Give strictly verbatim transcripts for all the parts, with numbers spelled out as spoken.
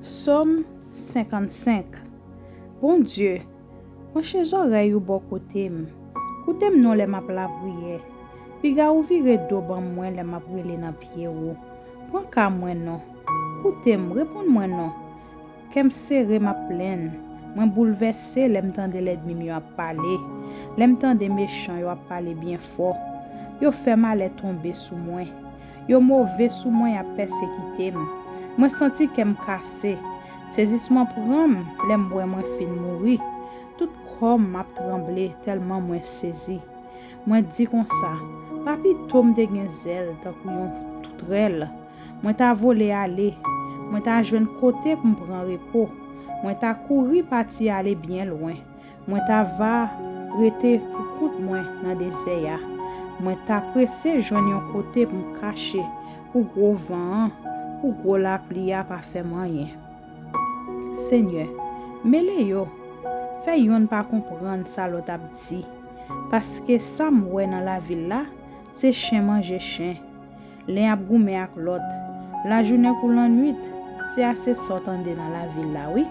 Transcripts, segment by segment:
Sòm senkannsenk. Bondye, panche zòrèy ou bò kote m. Koute m non lè m ap lapriyè. Piga ou vire do ban mwen lè m ap rele nan pye ou. Pran ka mwen non. Koute m, reponn mwen non. Kè m sere, m ap plenn. Mwen boulvèse lè m tande lènmi m yo ap pale. Lè m tande mechan yo ap pale byen fò. Yo fè malè tonbe sou mwen. Yo move sou mwen, y ap pèsekite m. Mwen santi kè m kase. Sezisman pran m lè m wè mwen fin mouri. Tout kò m ap tranble tèlman mwen sezi. Mwen di konsa, pa pito m te gen zèl tankou yon toutrèl. Mwen ta vole ale. Mwen ta jwenn kote pou m pran repo. Mwen ta kouri pati ale byen lwen. Mwen ta va rete pou kont mwen nan dezè a. Mwen ta prese jwenn yon kote pou m kache pou gwo van an, pou gwo lapli a pa fè m anyen. Senyè, mele yo, fè yonn pa konprann sa lòt ap di, paske sa m wè nan lavil la, se chen manje chen. Len ap goumen ak lòt. Lajounen kou lannwit, se ase sa w tande nan lavil la, wi.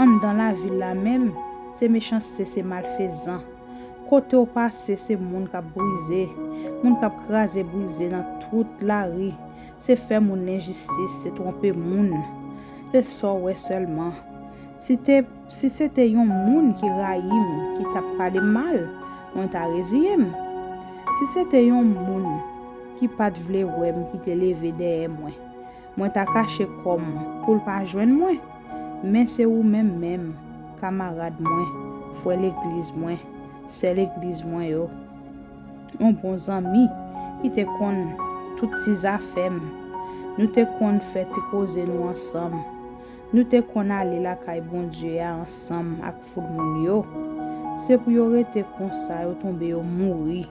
Anndan lavil la menm, se mechanste, se malfezan. Kote w pase, se moun k ap brize, moun k ap kraze brize nan tout lari. Se fè moun lenjistis, se twonpe moun. Se sa w wè sèlman. Si te, si se te yon moun ki rayi m, ki t ap pale m mal, mwen ta reziye m. Si se te yon moun ki pa t vle wè m ki te leve dèyè mwen, mwen ta kache kò m pou l pa jwenn mwen. Men se ou menm menm, kamarad mwen, frè legliz mwen, sè legliz mwen yo. Yon bon zanmi ki te konn tout ti zafè m. Nou te konn fè ti koze nou ansanm. Nou te konn ale lakay Bondye a ansanm ak foul moun yo. Se pou yo rete konsa, yo tonbe, yo mouri.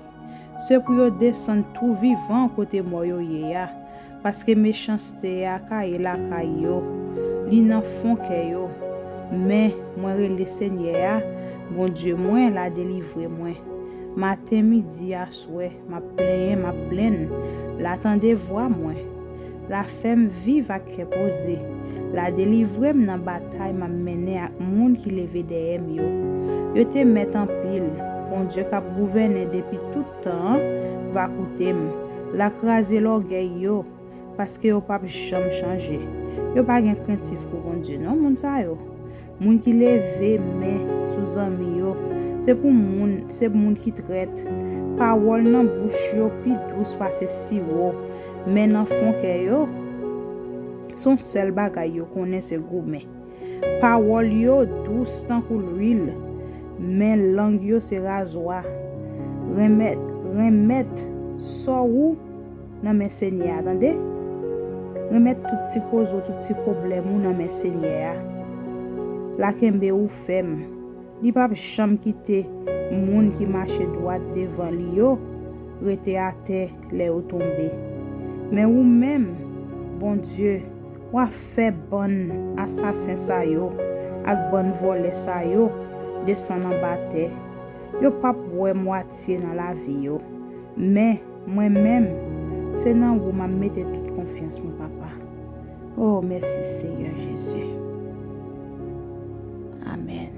Se pou yo desann tou vivan kote mò yo ye a, paske mechanste a kaye lakay yo, li nan fon kè yo. Men, mwen rele Senyè a, Bondye mwen, l a delivre mwen. Maten, midi, aswè, m ap plenyen, m ap plenn. L a tande vwa mwen. L a fè m viv ak kè poze. L a delivre m nan batay m ap mennen ak moun ki leve dèyè m yo. Yo te mèt anpil. Bondye k ap gouvènen depi tout tan an va koute m. L a kraze lògèy yo, paske yo p ap janm chanje. Yo pa gen krentif pou Bondye non, moun sa yo. Moun ki leve men sou zanmi yo, se pou moun, se moun ki trèt. Pawòl nan bouch yo pi dous pase siwo, men nan fon kè yo, se yon sèl bagay yo konnen, se goumen. Pawòl yo dous tankou lwil, men lang yo se razwa. Renmèt, renmèt sò ou nan men Senyè a, tande. Renmèt tout ti koze w, tout ti pwoblèm ou nan men Senyè a. L a kenbe ou fèm. Li p ap janm kite moun ki mache dwat devan li yo rete atè lè yo tonbe. Men ou menm, Bondye, w a fè bann asasen sa yo ak bann vòlè sa yo desann anba tè. Yo p ap wè mwatye nan lavi yo. Men, mwen menm, se nan ou m ap mete tout konfyans mwen, Papa. O, mèsi, Seyè Jezi. Amèn.